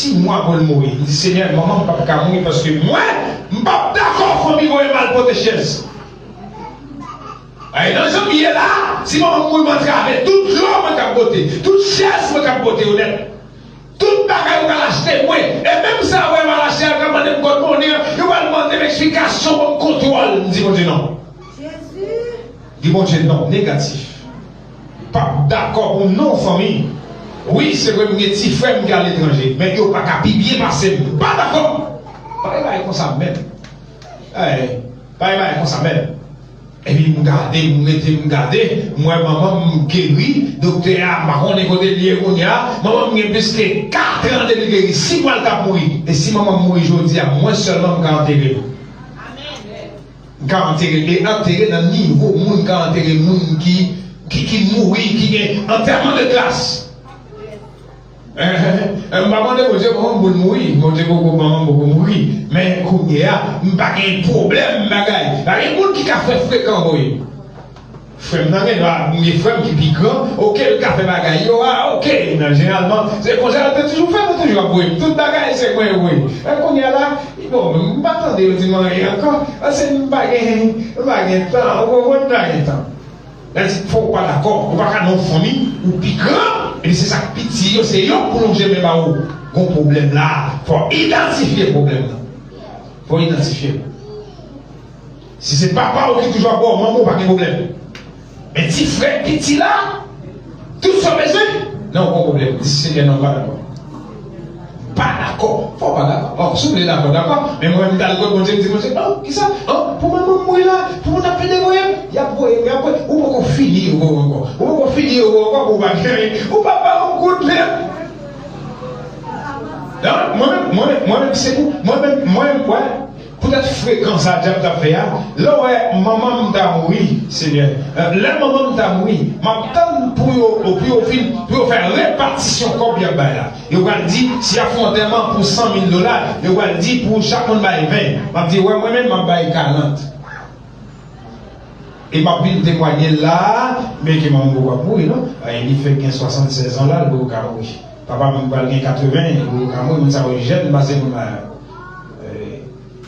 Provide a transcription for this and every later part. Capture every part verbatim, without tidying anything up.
sis mwa pou l mouri. M di, Senyè, manman m p ap ka mouri paske mwen, m p ap dakò fanmi voye m al pote chèz. Ay, nan jan m ye la, si manman m mouri, m antrave tout dlo mwen k ap pote, tout chèz mwen k ap pote yo nèt. Tout bagay yo pral achte mwen. E menm sa yo pral achte a, yo pral mande m good morning, yo pral mande m eksplikasyon pou m kontwòl. M di Bondye non. Di Bondye non, negatif. P ap dakò pou non fanmi. Wi, se vre m gen ti frè m ki aletranje, men yo pa ka pi byen pase m. Pa dakò. Pa gen bagay konsa menm. Ay, pa gen bagay konsa menm. Epi m gade, m rete, m gade, m wè manman m geri, doktè a, m pa konnen kote l ye kounye a, manman m gen plis ke katran depi l geri, sis mwa l t ap mouri. E si manman m mouri jodi a, mwen sèlman m ka antere l. M ka antere l, e antere nan nivo moun ka antere moun ki, ki, ki mouri, ki gen antèman de gras. M pa mande Bondye manman m pou l mouri. Bondye poko, manman m poko mouri. Men kounye a, m pa gen pwoblèm bagay. Pa gen moun ki ka fè frekan voye. Frè m nan gen dwa, m gen frè m ki pi gran, oke, l ka fè bagay yo, a, oke. Nan jeneralman, se konsa yo te toujou fè, nou toujou ap voye m. Tout bagay, se mwen yo voye. Men kounye a la, bon, m pa tande yo di m anyen ankò. Paske m pa gen, m pa gen tan, ou konprann, m pa gen tan. Lè di fò w pa dakò, ou pa ka nan yon fanmi, ou pi gran, epi se sa k piti yo, se yo k pou lonje men ba ou. Gon pwoblèm la, fò idantifye pwoblèm nan. Fò idantifye l. Si se papa w ki toujou ap ba w manman w, pa gen pwoblèm. Men ti frè k piti la, tout sa w bezwen, nan yon gwo pwoblèm. Di, Senyè, non, m pa dakò. Pa dakò. Fò w pa dakò. Bon, si w vle dakò, dakò. Men mwen menm, m t al kot Bondye, m di, Bondye, oh, kisa? Oh, pou manman m mouri la, pou moun ap vin voye m, y ap voye m, y ap voye m. Ou poko fini yo voye w ankò. Ou poko fini yo voye w ankò, pou w pa gen anyen. Ou pa ba yon goud menm. Non, mwen menm, mwen menm, mwen menm, se pou, mwen menm, mwen menm, wè. Poutèt frekan sa dyab t ap fè a, lè w wè manman m ta mouri, Senyè, lè manman m ta mouri, m ap tann pou yo, pou yo fin, pou yo fè repatisyon kòb y ap bay la. Yo pral di, si y ap fè yon antèman pou san mil dola, yo pral di pou chak moun bay ven. M ap di, wè, mwen menm, m ap bay karant. E m ap vin temwaye l la, men ke manman m poko ap mouri, non. Ay, li fèk gen swasannsèz an la, l poko ka mouri. Papa m pral gen katreven, li poko ka mouri, moun sa yo jèn pase moun la. Eh,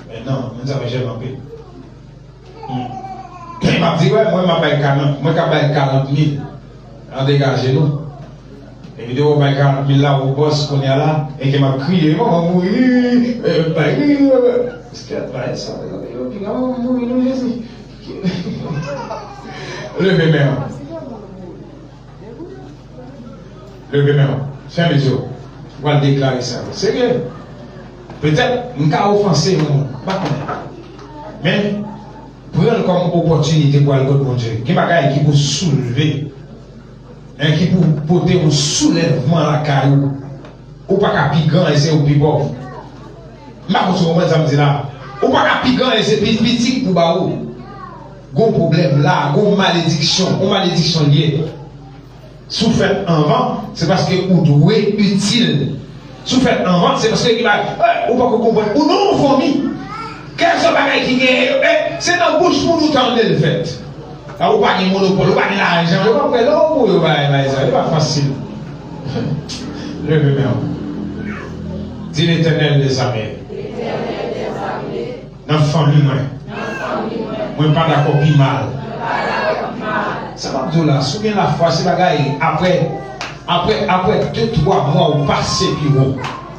men non, moun sa yo jèn anpil. Hmm. Men m ap di, wè, mwen, m ap bay karant, mwen ka bay karant mil. An degaje nou. Epi depi w bay karant mil la, ou bòs kounye a la, e ke m ap kriye, manman mouri, e, bay, wi, wi, wi. Kèt, bay sa, yo piga, manman mouri, non, Jezi. Leve men w. Leve men w. Fèmen je w. Ou pral deklare sa. Serye. Petèt, m ka ofanse yon moun. M pa konnen. Men, pran l kòm opòtinite pou al kot Bondye. Gen bagay ki pou soulve. Hein, ki pou pote yon soulèvman lakay ou. Ou pa ka pi gran e se ou ki pi pòv. M pa konn si w konprann sa m di la. Ou pa ka pi gran e se pi piti k pou ba ou. Gon pwoblèm la, gon malediksyon, yon malediksyon l ye. Si w fèt anvan, se paske ou dwe itil. Si w fèt anvan, se paske ki bay, eh, ou poko konprann. Ou nan yon fanmi. Kèlkeswa bagay ki genyen yo, eh, se nan bouch moun ou tande l fèt. A, ou pa gen monopòl, ou pa gen lajan, yo p ap kwè lè w mouri, yo bay, bay sa, li pa fasil. Leve men w. Di, Letènèl dèzame. Nan fanmi mwen. Mwen pa dakò pi mal. Sa m ap di w la, si w gen lafwa, se bagay, apre, apre, apre de, twa mwa, ou pase pi wo.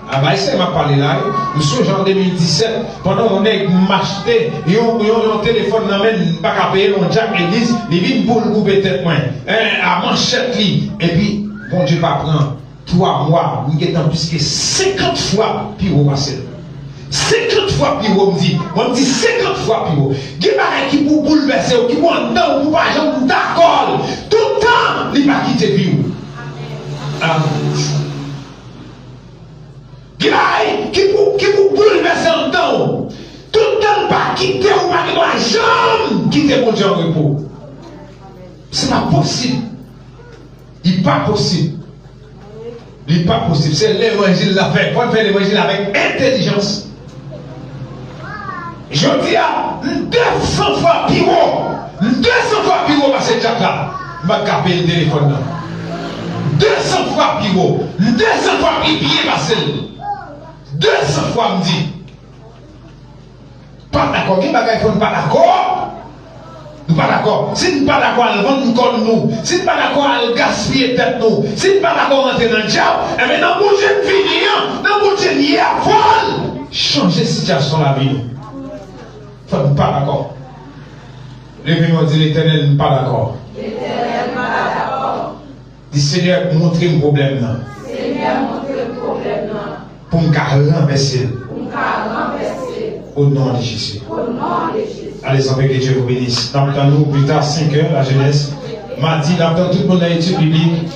A, bay sa m ap pale la, wi. M sonje an de mil disèt, pandan yon nèg m achte yon, yon, yon telefòn nan men l, m pa ka peye l, yon djak legliz, li vin pou l koupe tèt mwen. Eh, a manchèt li. Epi, Bondye pa pran. Twa mwa, m gentan plis ke senkant fwa pi wo pase l. Senkant fwa pi wo, m di. Mwen, m di senkant fwa pi wo. Gen bagay ki pou boulvèse w, ki pou anndan w, pou w pa janm dakò l. Toutan, li pa kite vi w. Amen. Gen bagay ki pou, ki pou boulvèse anndan w. Toutan l pa kite w, ou pa gen dwa janm kite Bondye an repo. Se pa posib. Li pa posib. Li pa posib. Se levanjil la fè. Fò n fè levanjil avèk entèlijans. Jodi a, m de san fwa pi wo. M de san fwa pi wo pase djak la. M pa t ka peye telefòn nan. De san fwa pi wo. M de san fwa pi byen pase l. De san fwa m di, pa dakò. Gen bagay fò n pa dakò. Nou pa dakò. Si n pa dakò al vann kò nou, si n pa dakò al gaspiye tèt nou, si n pa dakò rantre nan djab, enben nan bout je n vini an, nan bout je n ye a, fò n chanje sitiyasyon lavi nou. Fò n pa dakò. Leve men w, di, Letènèl, m pa dakò. Letènèl, m pa dakò. Di, Senyè, montre m pwoblèm nan. Senyè, montre m pwoblèm nan. Pou m ka ranvèse l. Pou m ka ranvèse l. Au nom de Jésus. Au nom de Jésus. Allez en paix, que Dieu vous bénisse. N ap tann nou pita, senk è, la jeunesse. Madi, n ap tann tout moun nan etid biblik.